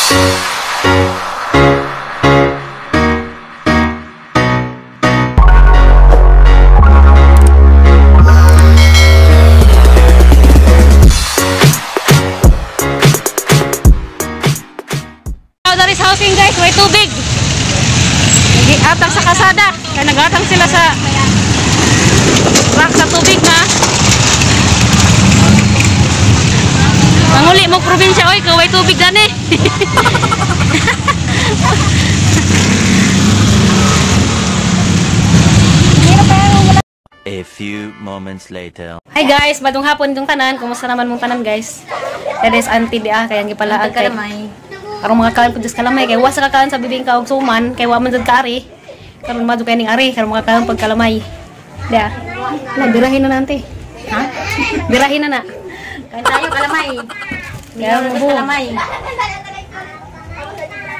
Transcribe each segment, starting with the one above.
Dari sa housing guys, may tubig. Nag-atang sa kasada. Kaya nag-atang sila sa rack sa tubig na. Manguli mo probinsya, oy, kaway tubig gani. A few moments later. Hi guys, madung hapon itong tanan. Kumusta naman mong tanan guys? Kaya des auntie di ah, kaya ang gipalaag kay. Karong mga kaon pud kalamay kay wa sa kakaon sa bibingka og suman kay wa man jud kaari. Karon madto kay ning ari karon mga kaon pag kalamay. Dia. Na birahin na nante. Ha? Birahin na na. Kain tayo kalamay. Kaya mo kalamay.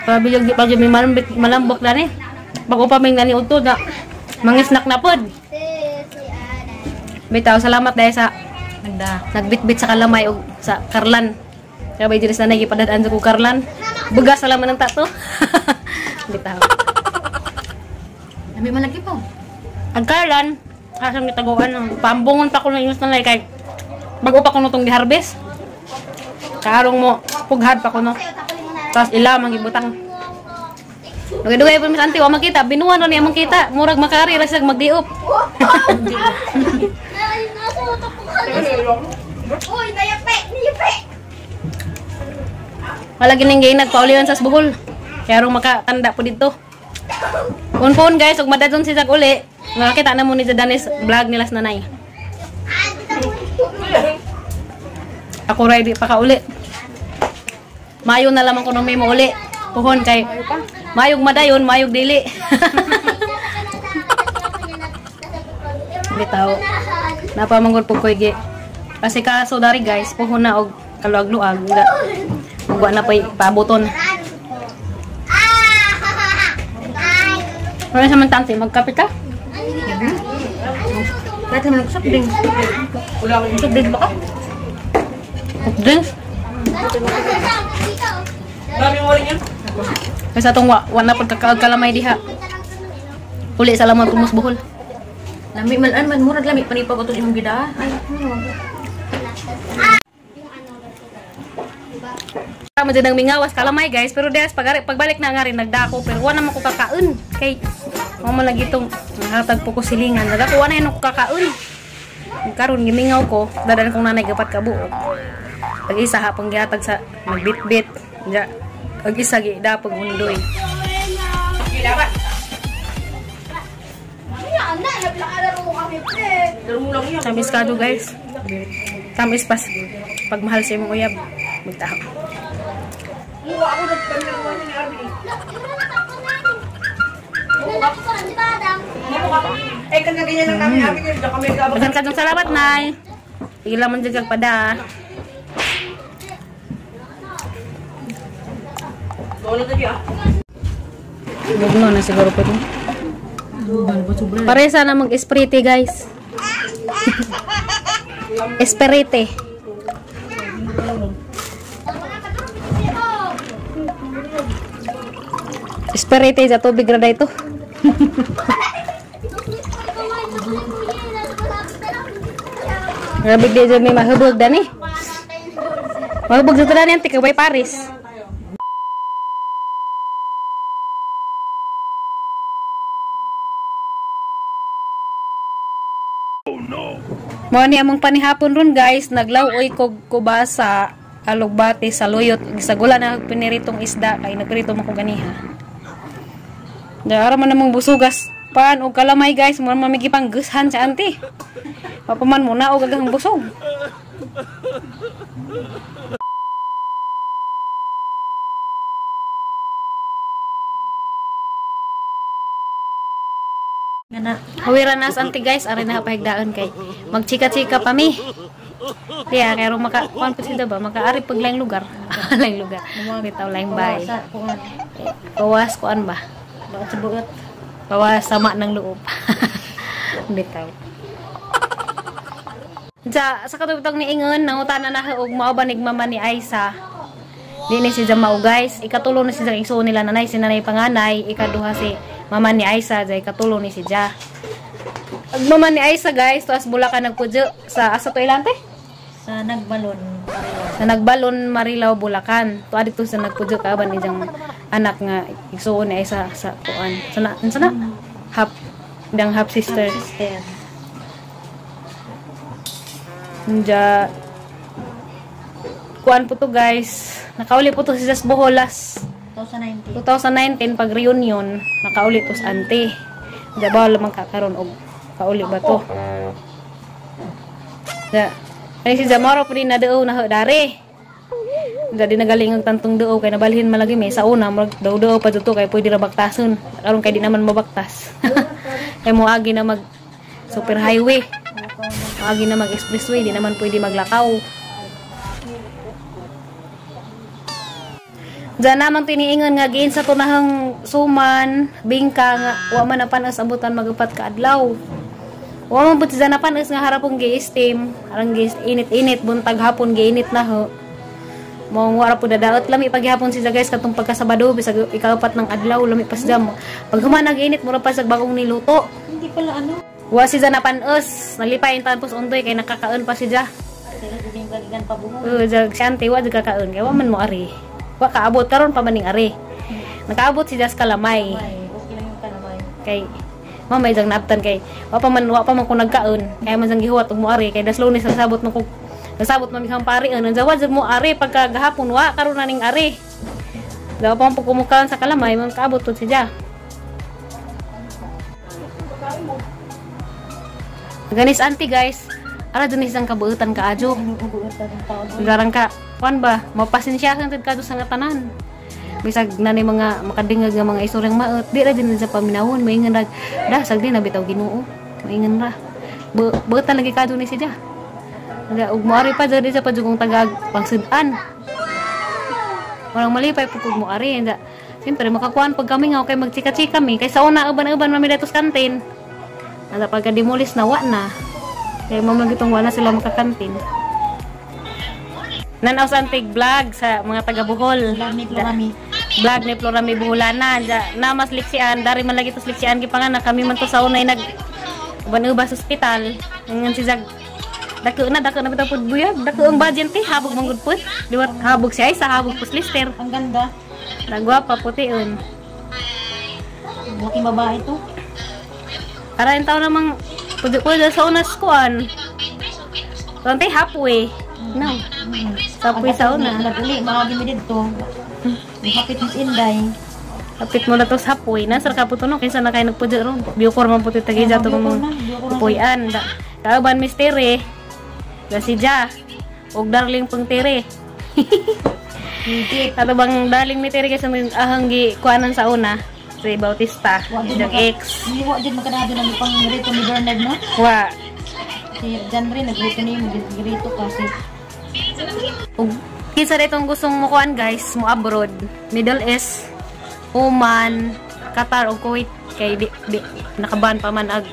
Grabe yung pag may malambok malambok dani. Bago pa may nani udto na mangisnak na pod. Bitaw salamat dahil sa nagbitbit sa kalamay og sa karlan. Kaya ba diri sa nagipadadaan sa karlan. Bugas salaman ng tato. Bitaw. Lami man lagi po. Ang karlan, asang gitaguan, pambungon pa ko ng inyos na kay bago pa ko nutong giharvest. Karong mo pughad pa ko no. Tapos ila mang gibutang. Dugay-dugay pa mis auntie wa makita, binuan ra ni among kita, murag makari ra siya magdiop. Uy, nayape, nayape. Wala gining gay nagpaulian sa Bohol. Kaya rong makatanda po dito. Pun-pun guys, ug madadon si Zag uli. Nakakita na mo ni Danis vlog nila sa nanay. Ako ready pa ka uli. Mayo na lamang kuno may mo uli. Puhon kay mayog madayon, mayog dili. Bitaw. Napamanggol po ko gi. Kasi kaso dari guys, puhon na og kaluag-luag. Ugwa na pa'y paaboton. Wala sa man tante, magkape ka? Kahit naman nag-soft drink. Soft drink ba ka? Soft drinks? Kasi atong wa na pagkakaag kalamay diha. Uli sa lamang tumus Bohol. Lami man an man murag lami panipag atong imong gida. Ay, ano. Tama dyan ang mingawas kalamay guys, pero des pagbalik na nga rin nagdako pero wala naman ko kakaon kay mo man lagi itong nahatag po ko silingan nagako wala na yun ko kakaon karon gimingaw ko dadan kong nanay gapat kabuok pag isa ha pang gihatag sa nagbitbit ja pag isa gi dapog undoy. Tamis kado guys, tamis pas pagmahal sa imong uyab magtaho. Dagan kadong salamat nay. Tigil man jud kag pada. Bugno na siguro po. Paresa na mag-esprite guys. Esperite. Esperite sa tubig ra ito. Grabe di dyan may mahubog dani. Mahubog sa dani ang tikabay Paris. Oh no. Mao ni among panihapon ron guys, naglaw-oy kog kubasa, alugbati, saluyot, gisagula na piniritong isda kay nagpirito man ko ganiha. Dara man namong busugas pan og kalamay guys, mo man mamigipang gushan sa auntie. Papaman mo na og agang busog. Hawira na sa auntie guys, ari na pahigdaan kay magchika-chika pa mi. Diya kay ro maka kuan pa sila ba makaari pag laing lugar. Laing lugar. Bitaw laing bay. Bawas kuan ba? Bawas sama ng loob. Bitaw. Sa katubtog ni Ingon, nangutana na og mao ba nig mama ni Aiza. Di ni si Jamao guys, ikatulo ni si Jang igsuon nila nanay, si nanay panganay, ikaduha si mama ni Aisa, jay ikatulo ni si Ja. Ag mama ni Aisa guys, tuas Bulacan nagpudyo sa asa to ilante? Sa Nagbalon. Sa Nagbalon, Marilao, Bulacan. Tuwa dito sa nagpudyo kaaban ni Jang anak nga igsuon ni Aisa sa kuan. Sa na, sa na? Half dang half sister. Half sister. Nja kuan po to guys. Nakauli po to si Jas Bohol last 2019. 2019 pag reunion, nakauli to sa ante. Nja bawal man kakaron og kauli ba to. Nja kani si Zamora po din na dao na dare. Nja di nagaling ang tantong dao kay nabalhin malagi may sa una murag daw-daw pa dito kay pwede ra baktason. Karon kay di naman mabaktas. Kay moagi na mag super highway. Moagi na mag expressway, di naman pwede maglakaw. Diyan naman tiniingon nga giin sa tunahang suman, bingka nga wa man napanas abutan magupat ka adlaw. Wa man pud siya napanas nga harapong gi-steam, arang gi init-init buntag hapon giinit na ho. Mao wa ra pud dadaot lami paghapon siya guys katong pagkasabado bisag ikaapat ng adlaw lami pa siya mo. Pag human nag-init mura pa sa bagong niluto. Hindi pala ano. Wa siya napanas, nalipay intan pos undoy kay nakakaon pa siya. Jag si ante wa jud kakaon kay wa man mo ari. Wa kaabot karon pa maning ari. Nakaabot si Jas kalamay. Okay lang yung kalamay. Kay mamay jang naabtan kay wa pa man ko nagkaon. Kay man jang gihuwat og mo ari kay das Lunes nasabot man ko. Nasabot man mikang pari ang jawa jud mo ari pagka gahapon wa karon na ning ari. Daw pa man pugumukaon sa kalamay man kaabot pud si Ja. Ganis auntie guys. Ara dun isang kabuutan ka adyo. Garang ka kuan ba mapasensyahan tad kadto sa nga tanan. Bisag na ni mga makadingag nga mga istoryang maot, di ra din sa paminawon, maingan ra dasag di na bitaw Ginoo. Maingan ra. Buutan lagi kadto ni siya. Nga ug moari pa diri sa padugong tagag pangsud-an. Walang malipay pud kog moari enda. Siyempre makakuan pag kami nga okay magchika-chika mi kay sa una uban-uban mami datos kantin. Anda pagka demolis na wa na. Kay mo man gitong wala sila makakantin. Nanaw sa antig vlog sa mga taga Bohol. Vlog ni Florami. Vlog ni Florami Boholana. Na mas liksian, dari man lagi tos liksian gipanganak kami man to sa unay nag uban-uba sa ospital. Ngan si Zag dako na bitaw pud buyag, dako ang budget ti habog manggud pud. Liwat habog si Aisa, habog pus Lister. Ang ganda. Nagwapa putiun. Laking babae to. Para in taon namang pud sa unas kuan. Tante halfway. No. Halfway sa una. Naguli, maagi mi didto. Hapit mis Inday. Hapit mo na to sa halfway. Nasar ka po to no kaysa na kay nagpudyo ron. Biyokor man puti tagija to mong puyan. Kauban mistere. Da si Ja. Og darling pang tere. Ato bang darling ni tere kaysa may ahang gi kuanan sa una. Si Bautista, yung ex. Hindi wa jud magkanado nang pang rito ni Bernard no? Wa. Si Janre nagrito ni grito kasi. Ug kinsa ditong gustong mokuan guys, mo abroad, Middle East, Oman, Qatar ug Kuwait kay di nakaban pa man ag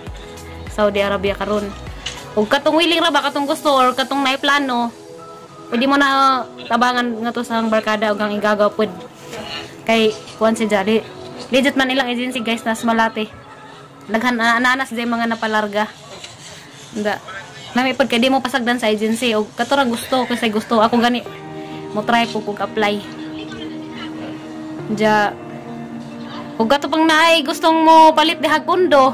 Saudi Arabia karon. Ug katong willing ra ba katong gusto or katong naay plano, pwede mo na tabangan ngadto sa barkada ug ang igagaw pud. Kay kuan si Jali. Legit man ilang agency guys nas Malate. Daghan ananas day mga napalarga. Nda. Nami pud kay di mo pasagdan sa agency og kato ra gusto kasi gusto ako gani mo try po kog apply. Ja. Og kato pang naay gustong mo palit dihag kondo.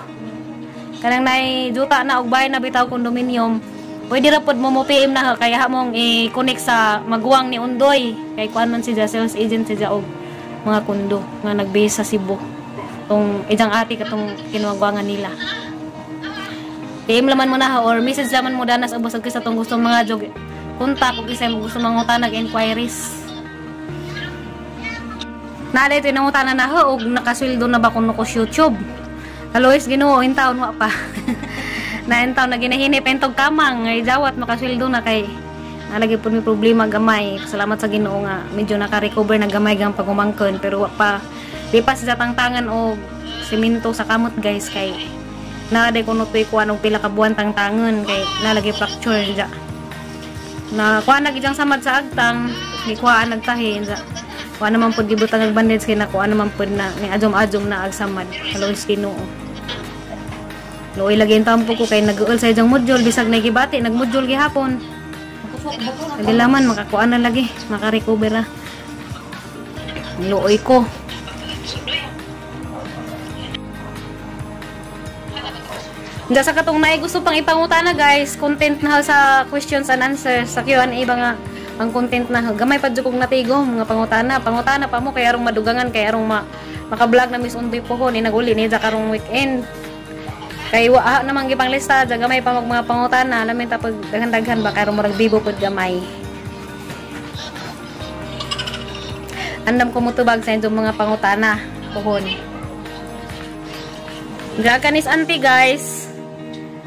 Kanang naay juta na og bahay na bitaw condominium. Pwede ra pod mo mo PM na kaya mong i-connect sa maguwang ni Undoy kay kuan man si ja sales agent si ja og mga kondo nga nagbase sa Cebu. Tong ijang ate katong kinuwagwangan nila. PM laman mo na or message laman mo danas ubos og kisa tong gusto mga jog kontak og isa mo gusto mangutana inquiries. Naala ito nangutana na ho og nakasweldo na ba kuno ko YouTube. Kalois Ginoo in taon wa pa. Na in taon na ginahinip entog kamang ngay jawat makasweldo na kay nalagi po may problema gamay. Salamat sa Ginoo nga medyo naka-recover na gamay gang pagumangkon pero wa pa di pa sa tangtangan og semento sa kamot guys kay naaday kuno toy kuan og pila ka buwan tangtangon kay nalagi fracture ja. Na kuan na gijang samad sa agtang. Gikuhaan nagtahi. Wa naman pud gibutang og bandage kay nakuha naman pud na ni adjom-adjom na ag samad. Kaluoy sa Ginoo. Luoy lagi ang tampo ko kay nag-uol sa ijang module bisag nagibati nagmodule gihapon. Kadilaman makakuha na lagi, makarecover ra. Luoy ko. Diya sa katong naay gusto pang ipangutana guys, content na sa questions and answers sa Q&A ba nga ang content na gamay pa jud kog natigo mga pangutana, pangutana pa mo kay arong madugangan kay arong maka-vlog na Miss Undoy pohon ni naguli ni karong weekend. Kay wa namang gipanglista dya gamay pa mag mga pangutana, lamin ta pag daghan-daghan ba kay arong murag bibo pud gamay. Andam ko motubag sa inyong mga pangutana pohon. Dra kanis auntie guys.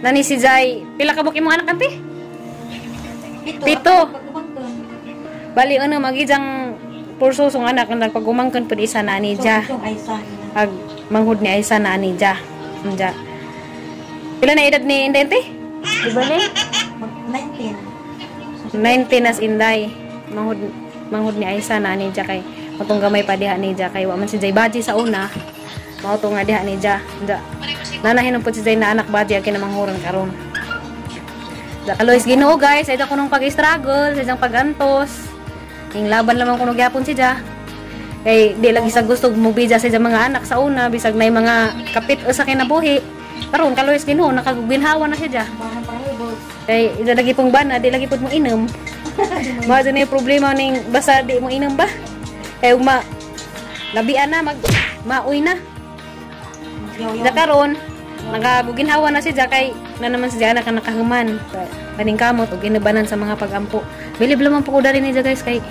Nani si Jai, pila ka buk imong anak auntie? Pito. Bali ano magijang purso song anak nang pagumangkon pud isa na ni ja. Ag manghud ni Aisa na ni ja. Anja. Pila na edad ni Inday auntie? Di ba ni? 19. 19 as Inday. Manghud ni Aisa na ni ja kay matong gamay pa diha ni ja kay wa man si Jai baji sa una. Mao to nga diha ni ja. Anja. Nanahin pud si Jai na anak baji ang kinamanghuran karon. Da kaloys Ginoo guys, ay ko nung pag-struggle, sa iyang pag-antos. Ning laban lamang kuno gyapon si Ja. Kay di lagi sa gusto mubija sa iyang mga anak sa una bisag nay mga kapit sa kinabuhi. Karon kaloys Ginoo nakaguginhawa na si Ja. Kay ida lagi pong bana, di lagi pud mo inom. Mao jud ni problema ning basta di mo inom ba. Kay ugma labian na mag maoy na. Da karon nakaguginhawa na si Ja kay na naman si Ja anak ang nakahuman. Kaning kamot og ginubanan sa mga pagampo. Bilib lamang po ko dali ni Ja guys kay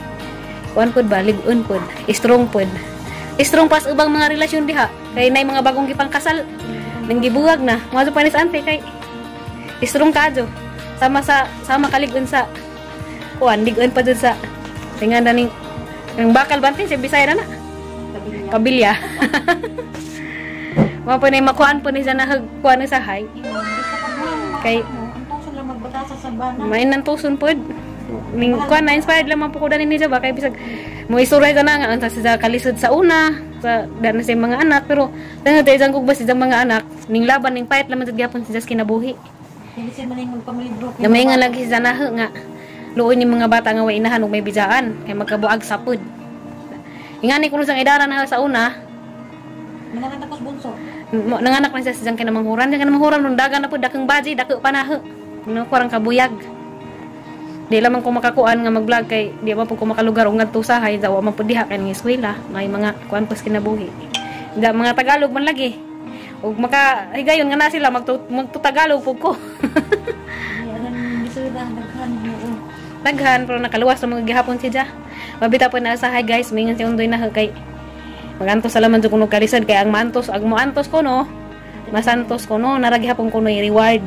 kuan pud ba lig-on pud, strong pud. Strong pas ubang mga relasyon diha kay nay mga bagong gipangkasal nang gibuwag na. Mo pa ni sa ante kay strong kadyo. Sama sa sama kalig-on sa kuan lig-on pa jud sa tingan ning ang bakal bantin sa Bisaya na na. Kabilya. Mao po ni makuan po ni sa nahagkuan sa hay. Kay antuson lang magbatasa sa bana. May nantuson pod. Ning kuan na inspired lamang po ko dani niya ba kay bisag mo isuray ka na nga unsa sa kalisod sa una sa dana sa mga anak pero tanga tay jang kog ba sa mga anak ning laban ning fight lamang jud gyapon sa kinabuhi. Dili siya man magpamilibro. Gamay nga lagi sa naho nga luoy ni mga bata nga way inahan ug may bijaan kay magkabuag sa pod. Ingani kuno sang idara na sa una. Nanganak ko bunso. Nanganak man siya sa diyang kinamanghuran. Diyang kinamanghuran, nung daga na po, dakang baji, dako pa na. No, kurang kabuyag. Di lamang ko makakuan nga mag-vlog kay di man po ko makalugar og ngadto usahay, daw man po diha kay ning eskwela, may mga kuan pos kinabuhi. Da mga Tagalog man lagi. Ug maka higayon nga na sila magtutagalog pud ko. Daghan pero nakaluwas sa mga gihapon si Ja. Mabita po na usahay guys, mingon si Undoy na kay magantos sa laman jud kuno kalisod kay ang mantos ag moantos ko no masantos ko no nara gihapon ko no reward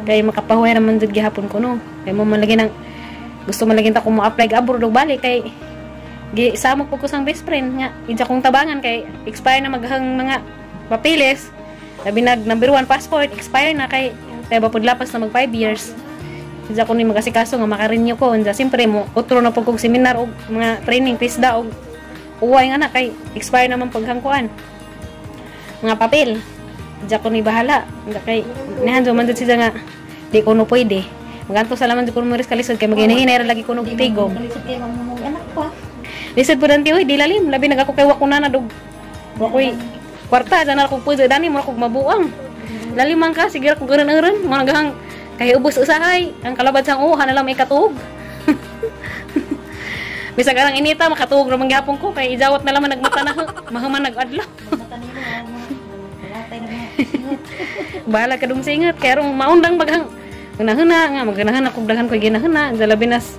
kay makapahuway raman jud gihapon ko no kay mo man lagi nang gusto man lagi ta ko mo-apply abroad og balik kay gi samok pud ko sang best friend nga ija kong tabangan kay expire na maghang mga papeles labi nag number 1 passport expire na kay kay ba pud lapas na mag 5 years ija ko ni magasikaso nga maka-renew ko unsa siyempre mo otro na pud kog seminar og mga training pisda og uway nga na kay expire naman paghangkuan mga papel diya ko ni bahala kay nihanjo man jud siya nga di ko no pwede maganto sa laman jud ko mo kalisod kay maginahinay ra lagi ko nog tigom lisod pud anti oy di lalim labi nag ako kay wa ko na dog wa koy kwarta dyan na akong pwede dani mo akong mabuang lalim man ka sige ra kog euron-euron mo nagahang kay ubos usahay ang kalabad sang uha na lang may katuog. Bisag arang inita makatuog ra man gihapon ko kay ijawat na laman nagmata na mahuman nag-adlaw. Bahala ka dong singat kay arong maundang baghang gunahuna nga magganahan ako daghan koy ginahuna labi nas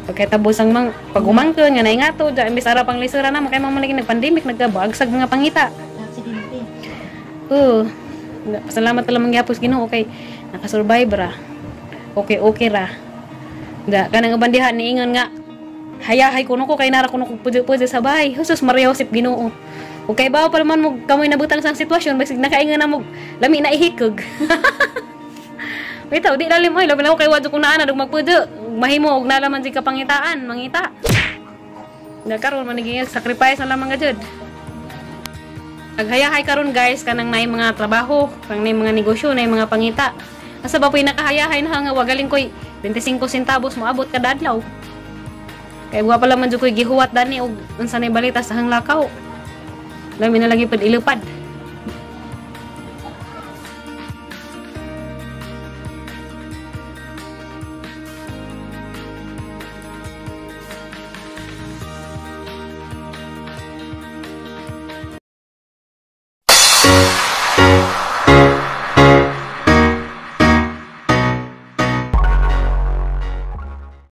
pagkatabos ang mang pagumangkon nga naingato ja imbes ara pang lisura na makay man lagi nag-pandemic nagkabagsag mga pangita. Pasalamat ta lamang gihapon Ginoo kay nakasurvive ra. Okay okay ra. Da kanang uban diha niingon nga hayahay kuno ko kay nara kuno ko pudyo-pudyo sa bahay. Jesus Maria Josep Ginoo. Okay ba pa man mo kamoy nabutang sa sitwasyon basig nakaingon na mo lami na ihikog. Bitaw di lalim oy labi na ko kay wadyo kung naa na dug magpudyo. Mahimo og nalaman si kapangitaan, mangita. Nagkaroon man naging sacrifice na lamang jud. Naghayahay karon, guys, kanang naay mga trabaho, kanang naay mga negosyo, naay mga pangita. Asa ba po nakahayahay na nga wagaling ko'y 25 centavos moabot kada adlaw. Kay wa pa man jud ko'y gihuwat dani og unsa nay balita sa hanglakaw. Lami na lagi pud ilupad.